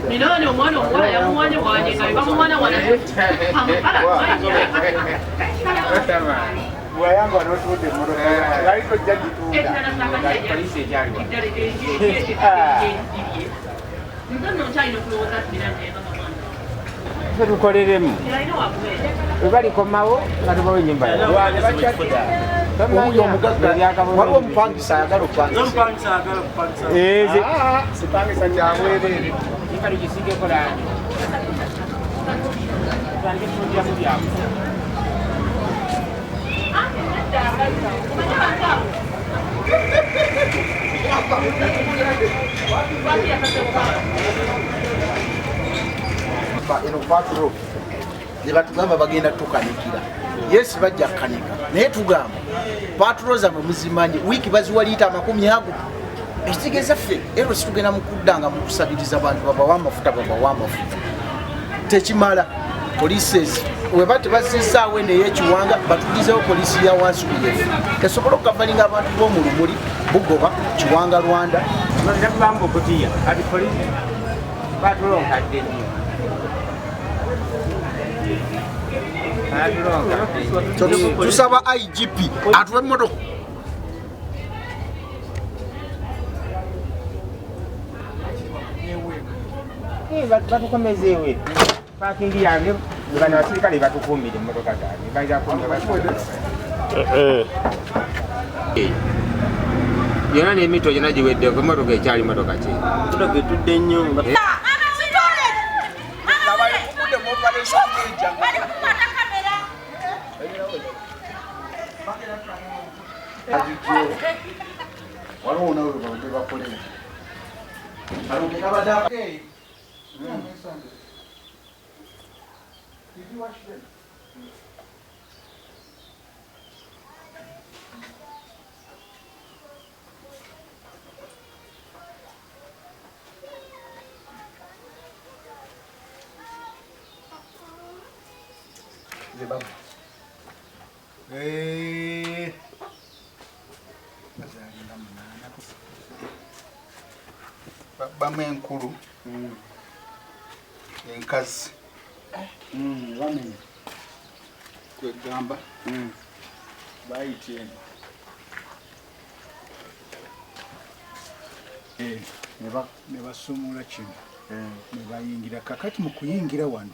Minani omwana omuwala yamuwanye wanye nga bamuwana wana. Bwayanga n'otunda emmotoka yali tojja gitunda. Poliisi ekyaliwa. Nze nno nkyalina okulowooza nti Minani yayabaka mwana. Ffe tukoleremu. Yalina wakubeera. Bwe balikomawo nga tubawo ennyumba yaabwe. Oyo omugagga waliwo omupangisa ayagala okupangisa. Sipangisa kyabwereere. Nyumba tugisigeko langi. Tutandike kutundiramu byabwe. Omanyi abantu abo? Lwaki yasazeewo okuba? Eno patrol ne batugamba bagenda tukanikira. Yes, bajja kukanika, naye tugamba patrol zammwe muzimanyi, wiiki baziwa liita 20 ago. Ekitegeeza ffe ero situgenda mu kuddanga mu kusabiriza bantu babawe amafuta, babawe amafuta, tekimala. Poliisi weba tebazizaawo eno ey'ekiwanga, batugizeewo poliisi ya wansi ku yeffe esobole okukavalinga abantu b'omu Lumuli, Bugoba, Kiwanga, Rwanda. Tetubamu bukutiya kati poliisi batulonkadde nnyo. Batulonkadde nnyo. Tusaba IGP atuwe emmotoka. Batukomeza ewe parking yange, bano abasirikale batukuumira emmotoka zange, balina kuumira. Yonna n'emito gyonna giweddeko, emmotoka ekyali motoka ki? Motoka etudde nnyo. Waliwo nawe babadde bakolera alonge kabadde. Bazalinga munaana, babbamu enkulu enkazi. Bamenya. Kwegamba bayita eno ne basumula kino ne bayingira. Kakati mu kuyingira wano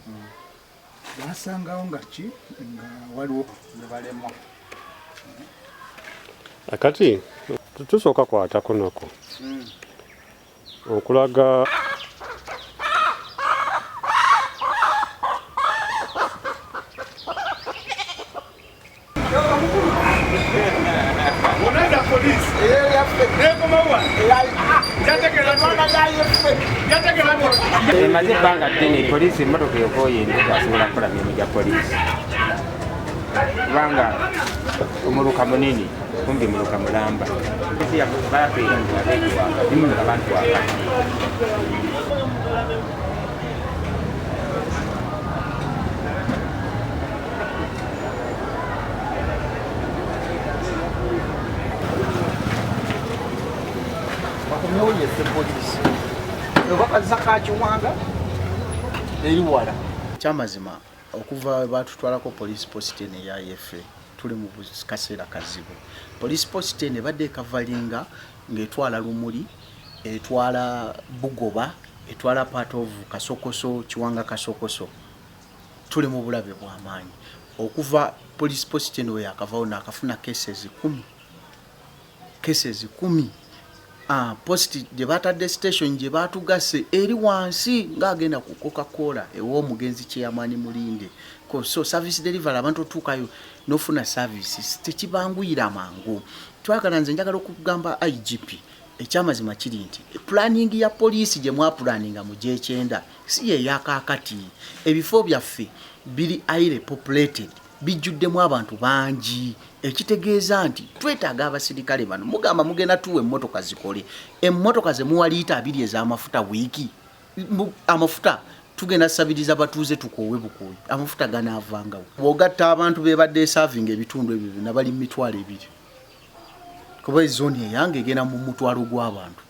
basangawo nga ki nga waliwo ne balemwa. Akati tusooka kwatako nako okulaga. Emaze ebbanga ddene poliisi emmotoka ekooye tekyasobola kukola mirimu gya poliisi, kubanga omuluka munene, kumbi muluka mulamba. Bapeera abantu wakati. Bakomyewo yeffe poliisi obakaza ka Kiwanga eri wala. Kyamazima okuva we batutwalako police post eno eya yeffe, tuli mu kaseera kazibu. Police post eno ebadde ekavalinga ng'etwala Lumuli, etwala Bugoba, etwala part of Kasokoso, Kiwanga, Kasokoso. Tuli mu bulabe bw'amaanyi. Okuva police post eno we yakavawo, naakafuna cases 10, cases 10. Post gye batadde, station gye batugase eri wansi ng'agenda ku Coca-Cola ew'omugenzi Chairman Mulinde. So service delivery, abantu otuukayo n'ofuna services tekibanguyira mangu. Twagala, nze njagala okugamba IGP, ekyamazima kiri nti planning ya poliisi gye mwapulaninga mu gyekyenda si ye yakaakati. Ebifo byaffe biri highly populated. Bijjuddemu abantu bangi, ekitegeeza nti twetaaga abasirikale bano. Mugamba mugenda tuwa emmotoka zikole, emmotoka ze muwa liita 2 ez'amafuta wiiki. Amafuta tugenda sabiriza batuuze tukoowe bukooyi, amafuta ganaavangawo. Bw'ogatta abantu be badde esaavinga ebitundu ebyo byonna bali mu 20,000, kuba ezooni eyange egenda mu mutwalo gw'abantu.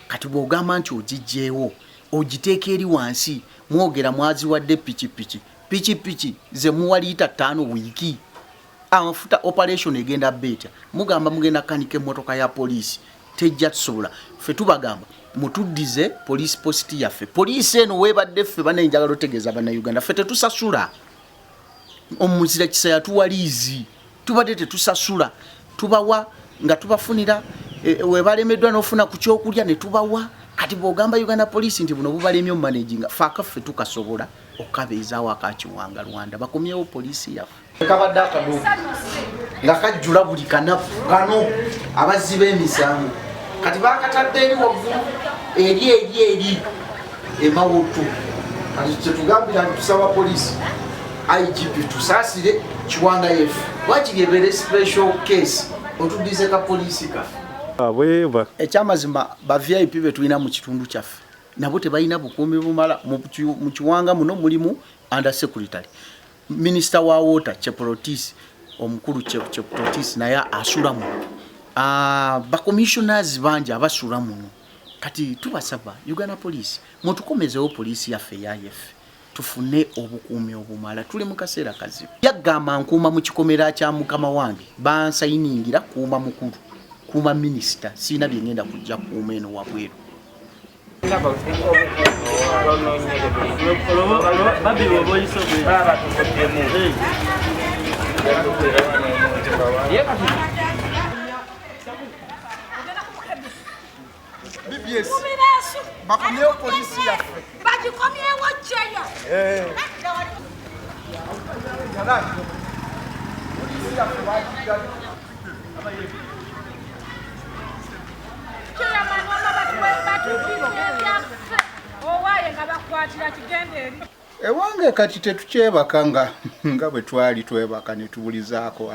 Kati bw'ogamba nti ogiggyeewo ogiteeka eri wansi, mwogera mwaziwadde pikipiki, pikipiki ze muwa liita 5 wiiki. Amafuta operation egenda beetya, mugamba mugenda kanika emmotoka ya poliisi, tejja tusobola. Ffe tubagamba mutuddize police post yaffe. Poliisi eno weebadde ffe bane, njagala otegeeza Bannayuganda, ffe tetusasula. Omuzira kisa yatuwa liizi, tubadde tetusasula, tubawa nga tubafunira webalemeddwa n'ofuna ku kyokulya ne tubawa. Kati bw'ogamba Uganda Police nti buno bubalemye omumanaginga, ffe akaffe tukasobola okukabeezaawo akakiwanga Rwanda. Bakomyewo poliisi yaffe. Kabadde akaduuka nga kajjula buli kanafu kano abazzi b'emisango. Kati bakatadde eri waggulu eri eri eri emawotto. Kati kyetugambira nti tusaba poliisi IGP tusaasire Kiwanga yeffe, wakiri ebeere special case otuddize ka poliisi kaffe. Ekyamazima ba VIP be tulina mu kitundu kyaffe nabo tebalina bukuumi bumala. Mu Kiwanga muno mulimu under secretary, minisita wa water Cheprotis, omukulu Cheprotis naye asula muno, bacommissioners bangi abasula muno. Kati tubasaba Uganda Police mutukomezewo poliisi yaffe eya yeffe, tufune obukuumi obumala. Tuli mu kaseera kazibu. Yagamba nkuuma mu kikomera kya mukama wange, bansayiningira kuuma mukulu, kuuma minisita, sirina bye ngenda kujja kuuma eno wabweru. BBS bakomyewo poliisi yaffe, bagikomyewo kyeya. Poliisi yaffe bagiggayo. Ewange kati tetukyebaka nga bwe twali twebaka ne tubulizaako.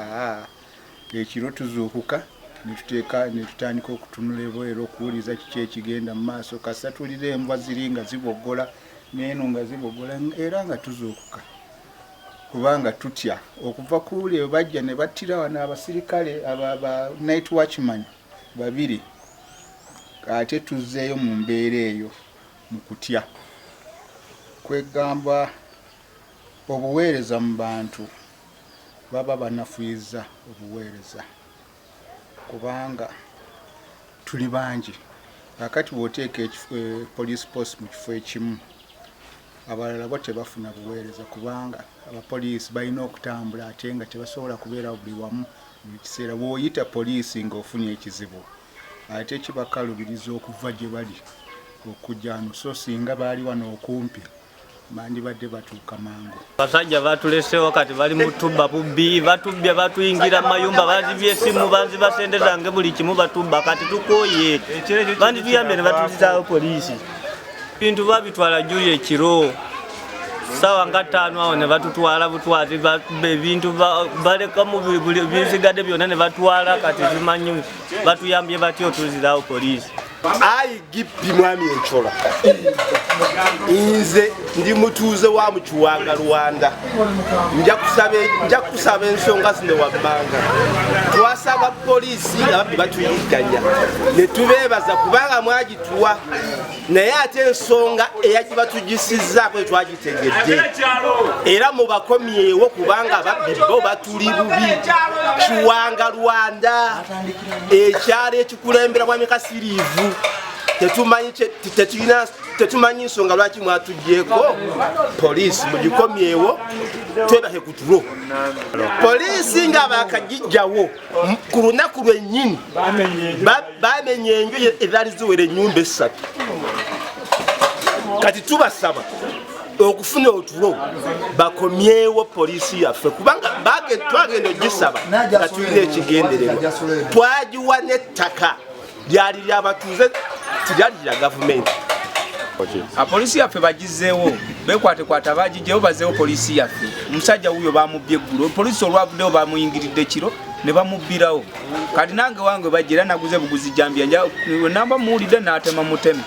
Ekiro tuzuukuka ne tutandika okutunula ebweru okuwuliza kiki ekigenda mu maaso. Kasita tulira embwa ziri nga ziboggola n'eno nga ziboggola, era nga tuzuukuka kubanga tutya okuva ku uli bajja ne battira wano abasirikale aba night watchman 2. Ate tuzzeeyo mu mbeera eyo mu kutya. Kwegamba obuweereza mu bantu baba banafuyiza obuweereza kubanga tuli bangi. Kakati bw'oteeka police post mu kifo ekimu, abalala bo tebafuna buweereza kubanga abapoliisi balina okutambula ate nga tebasobola kubeera buli wamu buli kiseera. Bw'oyita poliisi ng'ofunye ekizibu ate kibakalubiriza okuva gye bali okujja wano, so singa baali wano okumpi bandibadde batuuka mangu. Basajja batulesewo kati bali mu tubba bubbi, batubbye, batuyingira mu mayumba, banzibye essimu, banziba sente zange, buli kimu batubba. Kati tukooye, bandituyambye ne batuzizaawo poliisi. Bintu babitwala juli ekiro ssaawa nga 5 awo ne batutwala butwazi, ebintu balekamu bisigadde byonna ne batwala. Kati tumanyi batuyambye batya otuzizaawo poliisi. IGP mwami Enchola, nze ndi mutuuze wa mu Kiwanga Rwanda. Nja kusaba ensonga zino wammanga. Twasaba poliisi nga babbi batuyigganya ne tubeebaza kubanga mwagituwa, naye ate ensonga eyagibatugisizaako tetwagitegedde, era mubakomyewo kubanga ababbi bo batuli bubi. Kiwanga Rwanda ekyalo ekikulembera mwami Kasiriivu, tetumanyi nsonga lwaki mwatugyeko poliisi, mugikomyewo twebake ku tulo. Poliisi nga bakagijjawo ku lunaku lwennyini bamenya enju ezaali ziwera ennyumba 3. Kati tubasaba okufuna otulo bakomyewo poliisi yaffe kubanga twagenda ogisaba nga tulina ekigendererwa. Twagiwa n'ettaka lyali lyabatuuze, tiryali lya gavumenti. Apoliisi yaffe bagizeewo Bekwatekwata bagijjewo bazeewo poliisi yaffe. Omusajja wuuyo bamubbye eggulo, poliisi olwavuddewo bamuyingiridde kiro ne bamubbirawo. Kati nange wange bajja era naguze buguzi jambia, namba muwulidde n'atema muteme.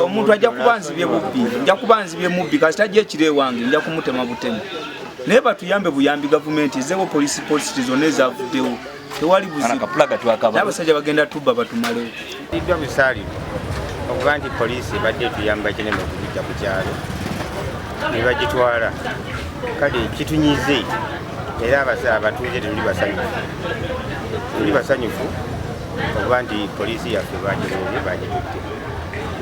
Omuntu ajja kuba nzibye bubbi, nja kuba nzibye mubbi, kasita ajja ekiro ewange nja kumutema buteme. Naye batuyambe buyambi, gavumenti ezeewo poliisi zonna ezavuddewo, tewali buzibu. N'abasajja bagenda tubba batumalewo. Iddwa busaalirwa okuba nti poliisi ebadde etuyamba kinene okutujja ku kyalo ne bagitwala, kale kitunyize era abatuuze tetuli basanyufu, tuli basanyufu okuba nti poliisi yaffe bagirobye bagitutte.